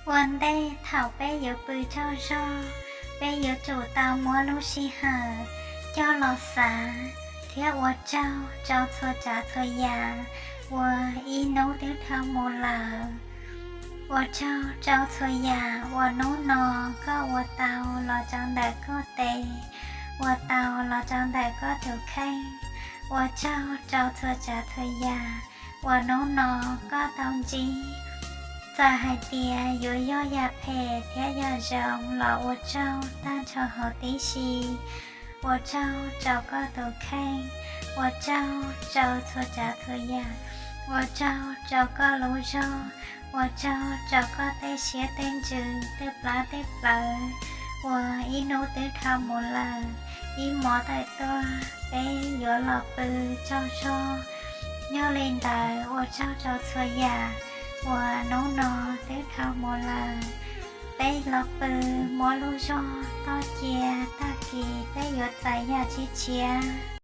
Ua ntej thaum peb yuav pw tsaug zog, peb yuav tsum tau muab lub sij hawm coj los xav thiab ua tsaug rau txhua tsav txhua yam uas ib hnub twb dhau mus lawm. Ua tsaug rau txhua yam uas hnub no koj ua tau los rau ntawm koj tes, ua tau los rau ntawm koj tus kheej. Ua tsaug rau txhua tsav txhua yam uas hnub no koj tau ntsib. Txawm hais tias yuav yog yam phem thiab yam zoo los ua tsaug tag nrho huv tib si. Ua tsaug rau koj tus kheej, ua tsaug rau txhua tsav txhua yam, ua tsaug rau koj lub zog, ua tsaug rau koj tej siab tej ntsws, tej plab tej plawv uas ib hnub twb dhau mus lawm. Ib hmos tawm tuaj peb yuav los pw tsaug zog. Yog li ntawd ua tsaug rau txhua yam uas hnub no twb dhau mus lawm. Peb los pw, muab lub zog toj cia, tag kis peb yuav txais yam tshiab tshiab.